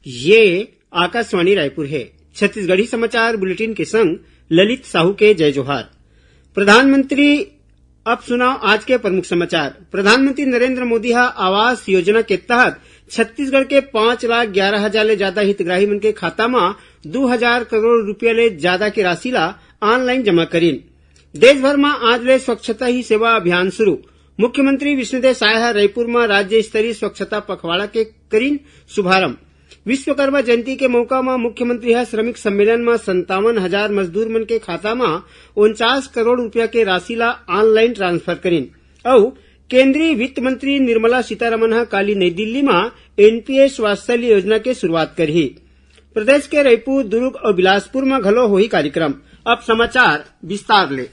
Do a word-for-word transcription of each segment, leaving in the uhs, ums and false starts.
ये आकाशवाणी रायपुर हे। छत्तीसगढ़ी समाचार बुलेटिन के संग ललित साहू के जय जोहार। प्रधानमंत्री, अब सुनव आज के प्रमुख समाचार। प्रधानमंत्री नरेंद्र मोदी ह आवास योजना के तहत छत्तीसगढ़ के पांच लाख ग्यारह हजार ले जादा हितग्राही मन के खाता म दू हजार करोड़ रुपया ले जादा के राशि ला ऑनलाइन जमा करिन। देश भर म आज ले स्वच्छता ही सेवा अभियान शुरू। मुख्यमंत्री विष्णुदेव साय ह रईपुर म राज्य स्तरीय स्वच्छता पखवाड़ा के करिन शुभारंभ। विश्वकर्मा जयंती के मौका म मुख्यमंत्री ह श्रमिक सम्मेलन म संतावन हजार मजदूर मन के खाता म उनचास करोड़ रुपया के राशि ला ऑनलाइन ट्रांसफर करिन। अउ केंद्रीय वित्त मंत्री निर्मला सीतारमण ह काली नई दिल्ली म एनपीएस वात्सल्य योजना के शुरुआत करही। प्रदेश के रईपुर, दुर्ग अउ बिलासपुर म घलो होही कार्यक्रम। अब समाचार विस्तार ले।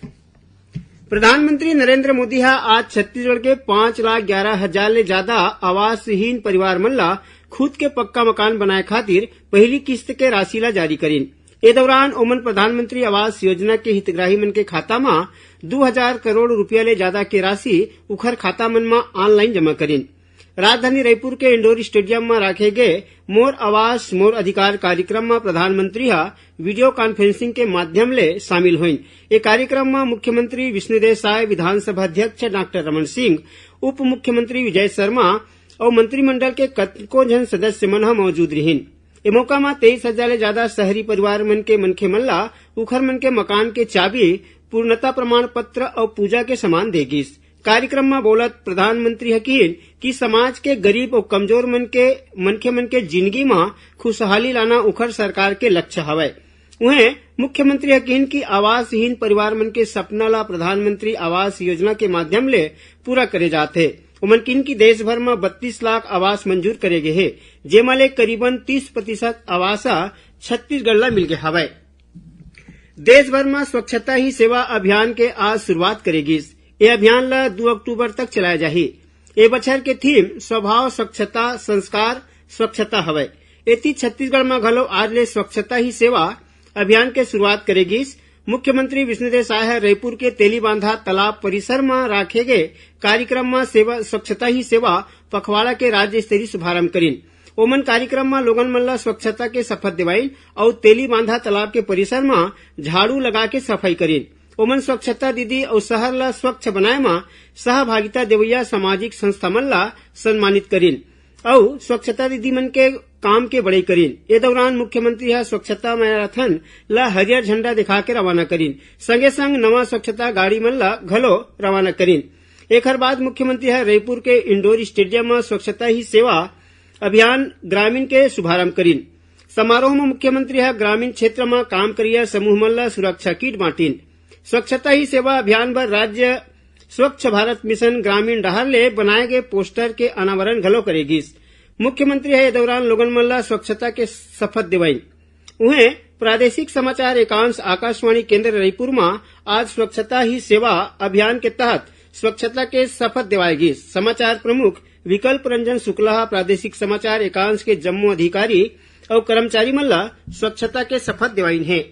प्रधानमंत्री नरेंद्र मोदी ह आज छत्तीसगढ़ के पांच लाख ग्यारह हजार ले जादा आवासहीन परिवार मन ला खुद के पक्का मकान बनाए खातिर पहिली किस्त के राशि ला जारी करिन। ए दौरान ओमन प्रधानमंत्री आवास योजना के हितग्राही मन के खाता म दू हजार करोड़ रुपया ले जादा के राशि उखर खाता मन म ऑनलाइन जमा करिन। राजधानी रायपुर के इंडोर स्टेडियम म राखे गे मोर आवास मोर अधिकार कार्यक्रम म प्रधानमंत्री ह वीडियो कॉन्फ्रेंसिंग के माध्यम ले शामिल होइन। ए कार्यक्रम म मुख्यमंत्री विष्णुदेव साय, विधानसभा अध्यक्ष डॉक्टर रमन सिंह, उप मुख्यमंत्री विजय शर्मा अउ मंत्रिमंडल के कतको झन सदस्य मन ह मौजूद रिहिन। ए मौका म तेईस हजार ले जादा शहरी परिवार मन के मनखे मन ला उखर मन के मकान के चाबी, पूर्णता प्रमाण पत्र अउ पूजा के सामान दे गिस। कार्यक्रम म बोलत प्रधानमंत्री ह किहिन कि समाज के गरीब अउ कमजोर मन के मनखे मन के जिनगी म खुशहाली लाना उखर सरकार के लक्ष्य हवय। उहें, मुख्यमंत्री ह किहिन कि आवासहीन परिवार मन के सपना ला प्रधानमंत्री आवास योजना के माध्यम ले पूरा करे जात हे। ओमन किहिन कि देश भर म बत्तीस लाख आवास मंजूर करे गे हे, जेमा ले करीबन तीस प्रतिशत आवास ह छत्तीसगढ़ ला मिल गे हवय। देश भर म स्वच्छता ही सेवा अभियान के आज शुरुआत करे गिस। ए अभियान ल दू अक्टूबर तक चलाए जाही। ए बछर के थीम स्वभाव स्वच्छता, संस्कार स्वच्छता हवय। एती छत्तीसगढ़ म घलो आज ले स्वच्छता ही सेवा अभियान के शुरुआत करे गिस। मुख्यमंत्री विष्णुदेव साय ह रईपुर के तेलीबांधा तालाब परिसर म राखे गे कार्यक्रम म सेवा, स्वच्छता ही सेवा पखवाड़ा के राज्य स्तरीय शुभारंभ करिन। ओमन कार्यक्रम म लोगन मन ल स्वच्छता के शपथ दिवाइन अउ तेलीबांधा तालाब के परिसर म झाड़ू लगा के सफाई करिन। ओमन स्वच्छता दीदी अउ शहर ल स्वच्छ बनाए म सहभागिता देवइया सामाजिक संस्था मन ल सम्मानित करिन अउ स्वच्छता दीदी मन के काम के बड़ई करिन। ए दौरान मुख्यमंत्री ह स्वच्छता मैराथन ल हरियर झंडा दिखा के रवाना करिन, संगे संग नवा स्वच्छता गाड़ी मन ल घलो रवाना करिन। एखर बाद मुख्यमंत्री ह रईपुर के इंडोर स्टेडियम म स्वच्छता ही सेवा अभियान ग्रामीण के शुभारंभ करिन। समारोह म मुख्यमंत्री ह ग्रामीण क्षेत्र म काम करइया समूह मन ल सुरक्षा किट बांटिन। स्वच्छता ही सेवा अभियान बर राज्य स्वच्छ भारत मिशन ग्रामीण डहार ले बनाए गे पोस्टर के अनावरण घलो करे गिस। मुख्यमंत्री ह ए दौरान लोगन मन ल स्वच्छता के शपथ दिवाइन। उहें, प्रादेशिक समाचार एकांश आकाशवाणी केंद्र रईपुर म आज स्वच्छता ही सेवा अभियान के तहत स्वच्छता के शपथ दिवाए गिस। समाचार प्रमुख विकल्प रंजन शुक्ला ह प्रादेशिक समाचार एकांश के जम्मो अधिकारी अउ कर्मचारी मन ल स्वच्छता के शपथ दिवाइन हे।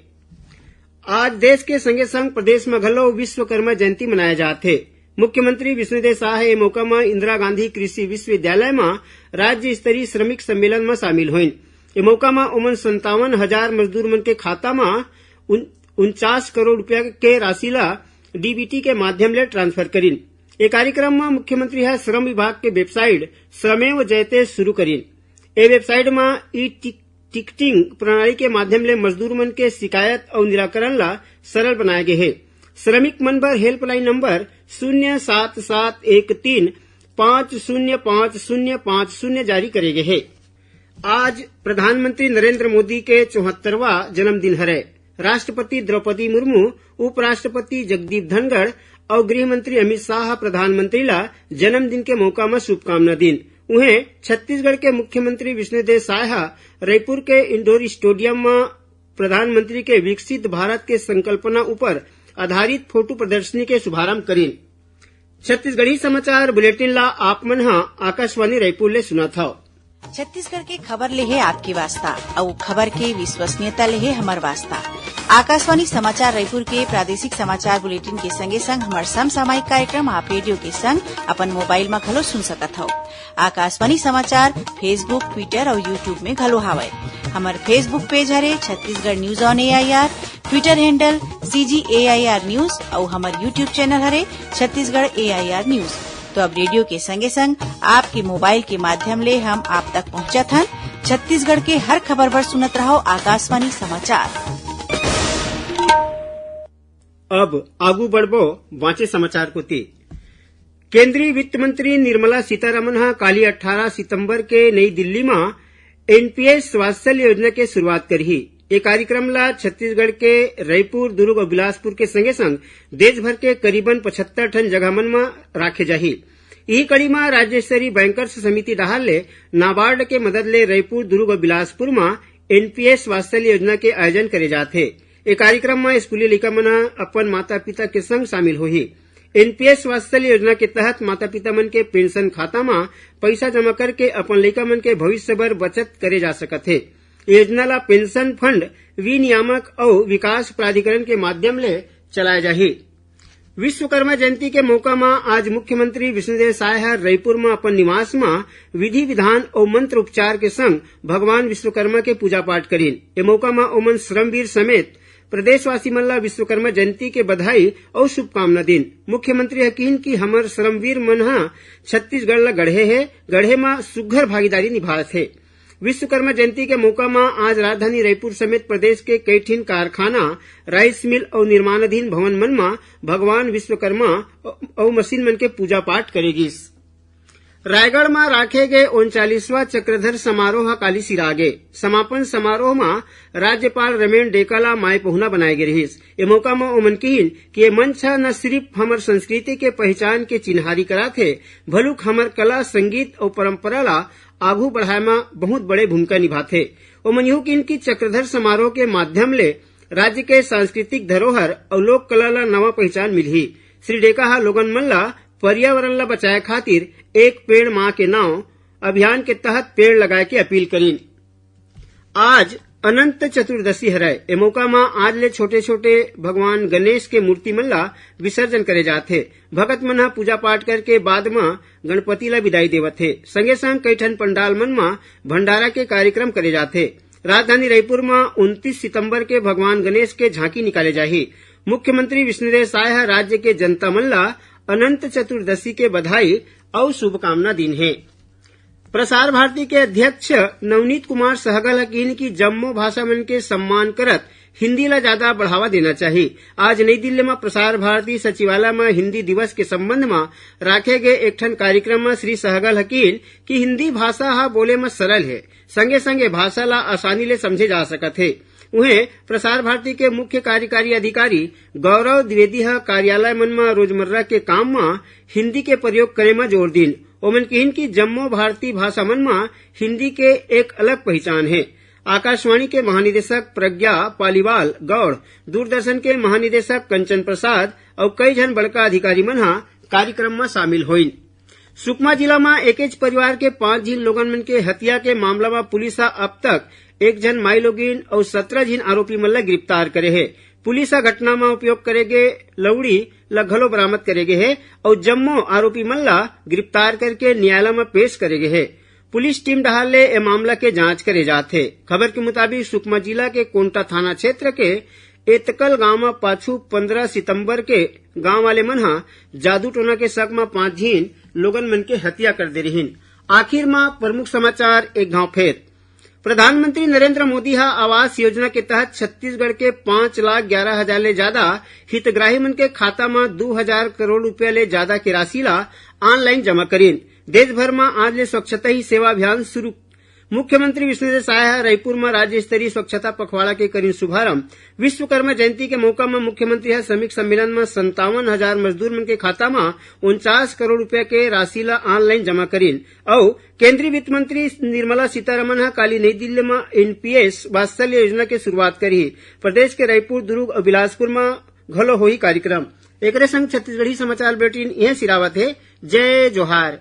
आज देश के संगे संग प्रदेश म घलो विश्वकर्मा जयंती मनाया जात हे। मुख्यमंत्री विष्णुदेव साय ह ए मौका म इंदिरा गांधी कृषि विश्वविद्यालय म राज्य स्तरीय श्रमिक सम्मेलन म शामिल होइन। ए मौका म ओमन संतावन हजार मजदूर मन के खाता म उन-, उनचास करोड़ रुपया के राशि ला डीबीटी के माध्यम ले ट्रांसफर करिन। ए कार्यक्रम म मुख्यमंत्री ह श्रम विभाग के वेबसाइट श्रमेव जयते शुरू करिन। ए वेबसाइट म ई टिक-, टिकटिंग प्रणाली के माध्यम ले मजदूर मन के शिकायत अउ निराकरण ला सरल बनाए गे हे। श्रमिक मन बर हेल्पलाइन नंबर शून्य सात सात एक तीन पाँच शून्य पाँच शून्य पाँच शून्य जारी करे गे हे। आज प्रधानमंत्री नरेंद्र मोदी के चौहत्तरवां जन्मदिन हरय। राष्ट्रपति द्रौपदी मुर्मू, उपराष्ट्रपति जगदीप धनखड़ अउ गृह मंत्री अमित शाह ह प्रधानमंत्री ला जन्मदिन के मौका म शुभकामना दीन। उहें, छत्तीसगढ़ के मुख्यमंत्री विष्णुदेव साय ह रईपुर के इंडोर स्टेडियम म प्रधानमंत्री के विकसित भारत के संकल्पना ऊपर आधारित फोटो प्रदर्शनी के शुभारंभ करीन। छत्तीसगढ़ी समाचार बुलेटिन ला आप मन ह आकाशवाणी रायपुर ले सुनत हव। छत्तीसगढ़ के खबर ले हे आपके वास्ता, अउ खबर के विश्वसनीयता ले हे हमर वास्ता। आकाशवाणी समाचार रायपुर के प्रादेशिक समाचार बुलेटिन के संगे संग हमर समसामयिक कार्यक्रम आप रेडियो के संग अपन मोबाइल म घलो सुन सकत हव। आकाशवाणी समाचार Facebook, Twitter अउ YouTube में घलो हावय। हमर Facebook पेज हरे Chhattisgarh news on AIR, Twitter handle CG AIR news अउ हमर YouTube चैनल हरे छत्तीसगढ़ एआईआर न्यूज। तो अब रेडियो के संगे संग आपके मोबाइल के माध्यम ले हम आप तक पहुंचत हन। छत्तीसगढ़ के हर खबर बर सुनत रहव आकाशवाणी समाचार। अब आगू बढ़बो बांचे समाचार कोति। केंद्रीय वित्त मंत्री निर्मला सीतारमन ह काली अट्ठारह सितंबर के नई दिल्ली म एनपीएस वात्सल्य योजना के शुरुआत करही। ए कार्यक्रम ला छत्तीसगढ़ के रईपुर, दुर्ग अउ बिलासपुर के संगे संग देश भर के करीबन पचहत्तर ठन जगह मन म राखे जाही। इही कड़ी म राज्य स्तरीय बैंकर्स समिति डहार ले नाबार्ड के मदद ले रईपुर, दुर्ग अउ बिलासपुर म एनपीएस वात्सल्य योजना के आयोजन करे जाथे। ए कार्यक्रम म स्कूली लइका मन ह अपन माता-पिता के संग शामिल होही। एनपीएस वात्सल्य योजना के तहत माता-पिता मन के पेंशन खाता म पइसा जमा करके अपन लइका मन के भविष्य बर बचत करे जा सकत हे। योजना ला पेंशन फंड विनियामक अउ विकास प्राधिकरण के माध्यम ले चलाए जाही। विश्वकर्मा जयंती के मौका म आज मुख्यमंत्री विष्णुदेव साय ह रईपुर म अपन निवास म विधि विधान अउ मंत्र उपचार के संग भगवान विश्वकर्मा के पूजा पाठ करीन। ए मौका म ओमन श्रमवीर समेत प्रदेशवासी मन ला विश्वकर्मा जयंती के बधाई अउ शुभकामना दीन। मुख्यमंत्री ह किहिन कि हमर श्रमवीर मन ह छत्तीसगढ़ ला गढ़े हे, गढ़े म सुघ्घर भागीदारी निभात हे। विश्वकर्मा जयंती के मौका म आज राजधानी रईपुर समेत प्रदेश के कई ठिन कारखाना, राइस मिल अउ निर्माणाधीन भवन मन म भगवान विश्वकर्मा अउ मशीन मन के पूजा पाठ करे गिस। रायगढ़ म राखे गे उनचालीसवां चक्रधर समारोह ह काली सिरागे। समापन समारोह म राज्यपाल रमेन डेका ला माय पहुना बनाए गे रिहिस। ए मौका म ओमन किहिन कि ए मंच ह न सिरिफ हमर संस्कृति के पहिचान के चिन्हारी कराथे, भलुक हमर कला, संगीत अउ परंपरा ला आघू बढ़ाए म बहुत बड़े भूमिका निभाथे। ओमन इहू किहिन कि चक्रधर समारोह के माध्यम ले राज्य के सांस्कृतिक धरोहर अउ लोक कला ला नवा पहिचान मिलही। श्री डेका ह लोगन मन ला पर्यावरण ला बचाए खातिर एक पेड़ मां के नांव अभियान के तहत पेड़ लगाए के अपील करीन। आज अनंत चतुर्दशी हरय। ए मौका म आज ले छोटे-छोटे भगवान गणेश के मूर्ति मन ला विसर्जन करे जात हे। भगत मन ह पूजा पाठ करके बाद म गणपति ला विदाई देवत हे। संगे संग कई ठन पंडाल मन म भंडारा के कार्यक्रम करे जात हे। राजधानी रईपुर म उनतीस सितंबर के भगवान गणेश के झांकी निकाले जाही। मुख्यमंत्री विष्णुदेव साय ह राज्य के जनता मन ला अनंत चतुर्दशी के बधाई अउ शुभकामना दीन हे। प्रसार भारती के अध्यक्ष नवनीत कुमार सहगल ह किहिन कि जम्मो भाषा मन के सम्मान करत हिंदी ला ज्यादा बढ़ावा देना चाही। आज नई दिल्ली म प्रसार भारती सचिवालय म हिंदी दिवस के संबंध म राखे गे एक ठन कार्यक्रम म श्री सहगल ह किहिन कि हिंदी भाषा ह बोले म सरल हे, संगे-संगे भाषा ला आसानी ले समझे जा सकत हे। उहें, प्रसार भारती के मुख्य कार्यकारी अधिकारी गौरव द्विवेदी ह कार्यालय मन म रोजमर्रा के काम म हिंदी के प्रयोग करे म जोर दीन। ओमन किहिन कि जम्मो भारतीय भाषा मन म हिंदी के एक अलग पहिचान हे। आकाशवाणी के महानिदेशक प्रज्ञा पालीवाल गौड़, दूरदर्शन के महानिदेशक कंचन प्रसाद अउ कई झन बड़का अधिकारी मन ह कार्यक्रम म शामिल होइन। सुकमा जिला म एकेच परिवार के पांच झिन लोगन मन के हत्या के मामला म पुलिस ह अब तक एक झन माईलोगिन अउ सत्रह झिन आरोपी मन ल गिरफ्तार करे हे। पुलिस ह घटना म उपयोग करे गे लउड़ी ल घलो बरामद करे गे हे अउ जम्मो आरोपी मन ल गिरफ्तार करके न्यायालय म पेश करे गे हे। पुलिस टीम डहार ले ए मामला के जांच करे जात हे। खबर के मुताबिक, सुकमा जिला के कोंटा थाना क्षेत्र के एतकल गांव म पाछू पंद्रह सितंबर के गांव वाले मन ह जादू टोना के शक म पांच झिन लोगन मन के हत्या कर दे रिहिन। आखिर म प्रमुख समाचार एक घांव फेर। प्रधानमंत्री नरेंद्र मोदी ह आवास योजना के तहत छत्तीसगढ़ के पांच लाख ग्यारह हजार ले जादा हितग्राही मन के खाता म दू हजार करोड़ रुपया ले जादा के राशि ला ऑनलाइन जमा करीन। देश भर म आज ले स्वच्छता ही सेवा अभियान शुरू। मुख्यमंत्री विष्णुदेव साय ह रायपुर म राज्य स्तरीय स्वच्छता पखवाड़ा के करीन शुभारंभ। विश्वकर्मा जयंती के मौका म मुख्यमंत्री ह श्रमिक सम्मेलन म संतावन हजार मजदूर मन के खाता म उनचास करोड़ रुपया के राशि ला ऑनलाइन जमा करीन अउ केंद्रीय वित्त मंत्री निर्मला सीतारमन ह काली नई दिल्ली म एनपीएस वात्सल्य योजना के शुरुआत करही। प्रदेश के रायपुर, दुर्ग अउ बिलासपुर म घलो होही कार्यक्रम। एकरे संग छत्तीसगढ़ी समाचार बुलेटिन इहें सिरावत हे। जय जोहार।